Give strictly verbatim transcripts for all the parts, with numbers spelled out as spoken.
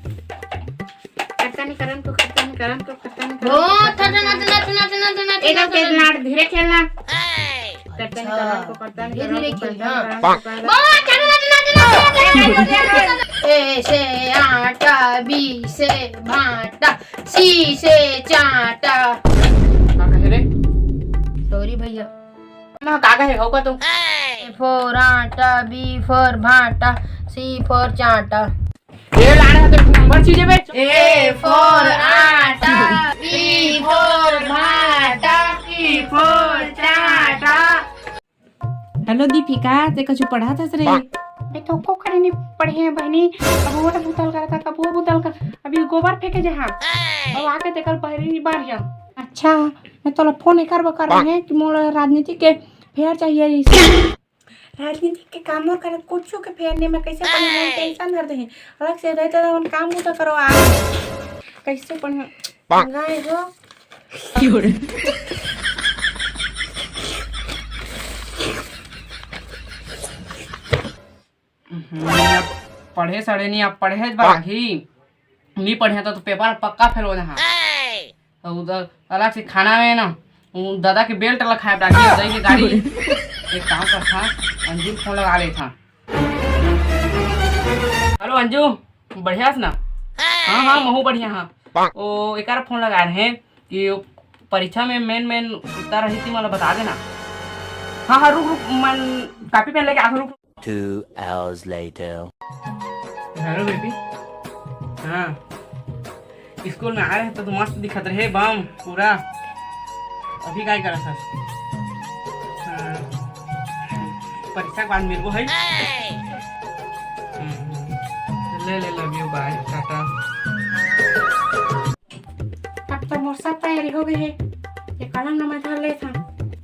करता नहीं करन को, करता नहीं करन को, करता नहीं करन ओ, को, करता नहीं करन को। एकदम तेज नाट, धीरे खेलना। करता नहीं करन को, करता नहीं करन को, धीरे धीरे करता नहीं खेलना। करन को, करता नहीं करन को। ए से आटा, बी से भाटा, सी से चाटा। का कहे रे? सॉरी भैया। ना, का कहे हो का तू? A for आटा, B for भाटा, C for चाटा। ए लाड़ा, तो नंबर चीजे बे। A for आटा, B for भाटा, C for चाटा। हेलो दीपिका, ते कछु पढ़त हस रे? मैं तो को करे नहीं पढ़े हैं बहनी। अब वो बुतल करता, कब वो बुतल कर, अभी गोबर फेंके जहाँ, अब आके ते कल पहली बार यहाँ। अच्छा, मैं तोला फोन एकर बर कर रहे हैं कि मोला राजनीति के फेयर चाहिए रहिस। राजनीति के काम और करत कुछू के फेयर नहीं, मैं कैसे पढ़ूं? मन टेंशन धर देही। अलग से रहते रहो, काम बूता करो आप। कैसे पढ़ूं? पंगा है जो। हम्म, अब पढ़े सड़े नहीं, अब पढ़े बाकी नहीं पढ़े तो, तो पेपर पक्का फेल हो जाहा। तो उधर अलग से खाना में ना, वो दादा के बेल्ट ला खाए बाकी, दाई के गाड़ी। एक काम कर था, अंजू फोन लगा ले था। हेलो अंजू, बढ़िया से ना? हाँ हाँ, महू बढ़िया हाँ। ओ एकर फोन लगा रहे हैं कि परीक्षा में मेन मेन उत्तर रही थी, मला बता देना। हाँ हाँ, रुक रुक, मन कॉपी पेन लेके आ, रुक। Two hours later. Hello baby. हाँ, स्कूल में आए रहे तो, तो मस्त दिखत रहे बम पूरा। अभी काय करत हस? हाँ, परीक्षा के बाद मिलबो है। हम्म, ले ले, love you, bye, टाटा। अब तो मोर सब तैयारी हो गई है। ये कलम न मैं धर लेत हूँ।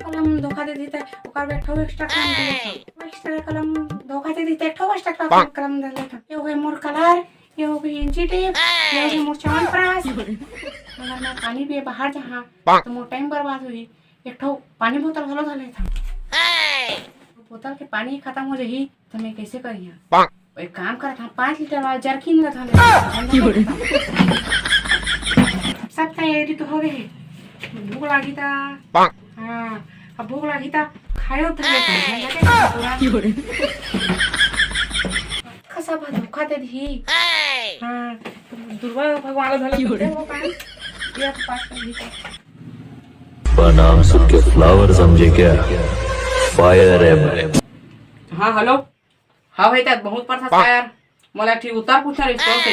कलम धोखा दे देता है, ओकर बैठो extra कलम दे देता हूँ। Extra कलम धोखा दे देता है, एक ठो extra कलम, कलम दे लेता हूँ। ये हो गई मोर कलर, ये हो गई इंची टेप, ये हो गई मोर च्यवनप्राश। अगर मैं पानी पिए बाहर जहाँ, तो मोर टाइम बर्बाद होही। एक ठो पानी बोतल घलो धर लेत हूँ। बोतल के पानी खत्म हो जाही, त मैं कैसे करिहां? एक काम करत हंव, पाँच लीटर वाला जर्किन ला धर ले। सब तैयारी तो हो गए हे, भूख लागी ता। हाँ, अब भूख लागी ता, खायो धर ले। खसा भा धोखा दे दी। हाँ, दुर्गा भगवान ला धर ले। ये तो पास कर दी। बा नाम सुन के फ्लावर समझे क्या? फायर है मैं। हाँ, हेलो। हाँ भाई, तक बहुत पढ़ता था यार। मोला एक ठी उत्तर पूछना रहिस तो से।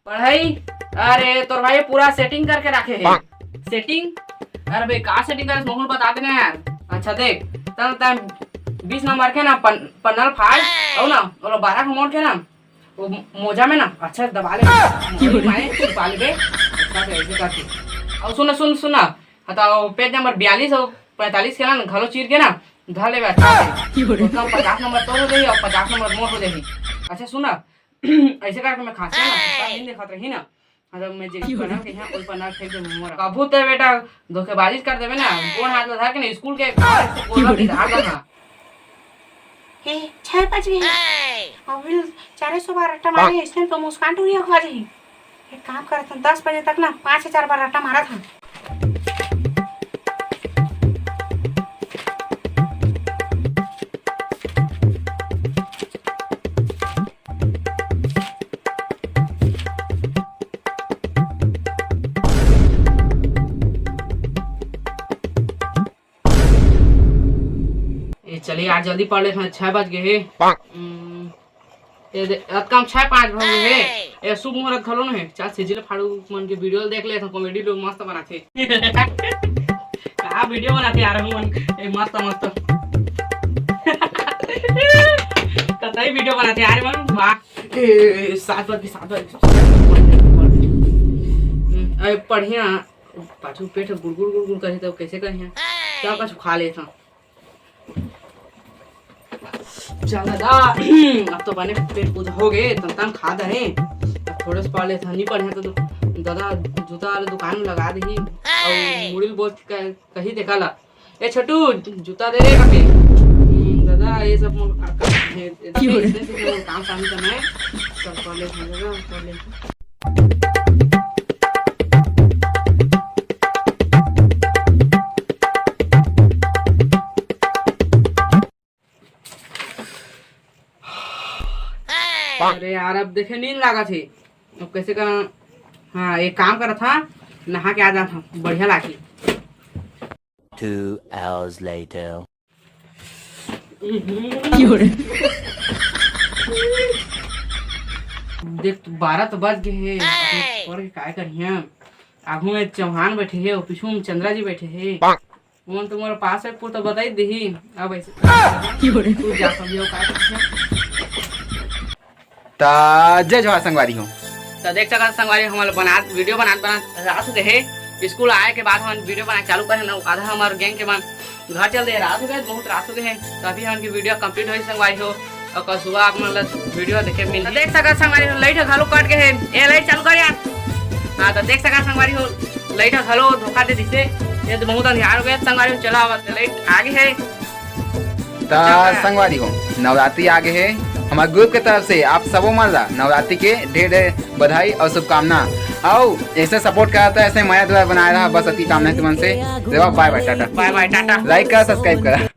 पढ़ाई? अरे, तोर भाई पूरा सेटिंग करके रखे हे। सेटिंग? अरे भाई, का सेटिंग करे, महू ल बता देना यार। अच्छा देख, तन, तन बीस नंबर के ना पन-, पन्ना ल फाड़, अउ ना, ओला बारह के मोड़ के ना, वो मोजा में ना अच्छा से दबा ले, मोरी मारे छुपा लेबे, अच्छा से ऐसे करके। और सुन, सुन, सुन ना, हाँ, तो पेज नंबर बयालीस और पैंतालीस के ना घलो चीर के ना धर लेबे अच्छा से। तो कम पचास नंबर तोर हो जाही और पचास नंबर मोर हो जाही। अच्छा सुन ना, ऐसे करके मैं खांसी ना, सब दिन देखत रही ना, मतलब मैं जे पन्ना के यहाँ कोई पन्ना फेंक दे मोर। कभू ते बेटा धोखेबाजी कर देबे ना, गोड़ हाथ ला धर के ना स्कूल के बाहर से गोड़ के धार देना। हे, छह बज गए। अभी चार सौ बार रट्टा मारे, इसने तो मुस्कान टूरी खा जाही। एक काम करत हूँ, दस बजे तक ना पाँच हजार बार रट्टा मारत हूँ। ये चलिए, आज जल्दी पढ़ लेथन, छह बज गए हे। हम्म, ये दे, अतका में छह पाँच बज गए हे। ये शुभ मुहूर्त घलो न हे। चल, सिजिल फाड़ू मन के वीडियो देख लेथन, कॉमेडी लोग मस्त बनाथे। का वीडियो बनाथे यार मन, ए मस्त मस्त। कतई वीडियो बनाथे यार मन, वाह। ए, ए, ए, सात बज गए, सात बज गए। हम्म, अरे बढ़िया। पाछू पेट गुड़गुड़ गुड़गुड़ करही, तब कैसे करिहां? चल, कुछ खा लेथन। चल दादा, अब तो बने पेट पूजा हो गए, तन तन खा दे। अब थोड़े से पढ़ लेथन, नहीं पढ़े तो दु-, दादा जूता वाले दुकान में लगा देही। और मुड़ी ल बोझ क-, कही देखा ला, "ए छोटू, जूता दे रे काके।" हम्म, दादा, ये सब मोर का-, का-, हे, हे, दादा, इसने से मोर काम शाम करना है। चल, पढ़ लेथन दादा, पढ़ लेथन। अरे यार, अब देखे नींद लागत हे, अब कैसे करा? हाँ, एक काम करत हा, नहा के आ जात हा, बढ़िया लागी। Two hours later. देख, बारह तो बज गए हे, अब पढ़ के काय करिया? आगू में चौहान बैठे हे, और पीछू में चंद्रा जी बैठे हे। उमन तो मोर पास है, पूरा तो बताई देही। अब ऐसे तू जा समझियो का करथे। त जय जोहार संगवारी हो। त देख सकत संगवारी, हमन बना वीडियो बनात बनात रात हो गए हे। स्कूल आए के बाद हमन वीडियो बनाए चालू करे ना, आधा हमर गैंग के मन घर चल दे, रात हो गए, बहुत रात हो गए हे। त अभी हमन की वीडियो कंप्लीट होई संगवारी हो। और कल सुबह आप मन ला वीडियो देखे मिल। त देख सकत संगवारी हो, लाइट घलो कट गए हे। ए लाइट चालू कर यार। हाँ, त देख सकत संगवारी हो, लाइट घलो धोखा दे दिसे। ये तो बहुत अंधियार हो गए संगवारी हो। चला, अब लाइट आ गए हे। त संगवारी हो, नवरात्रि आ गए हे। हमारे ग्रुप के तरफ से आप सबो मन ला नवरात्रि के ढेर ढेर बधाई और शुभकामना। आओ, ऐसे सपोर्ट करता, ऐसे मया दुलार बनाए रहा, बस अति कामना है तुमन से। बाय बाय, टाटा। बाय बाय, टाटा। लाइक करा, सब्सक्राइब करा।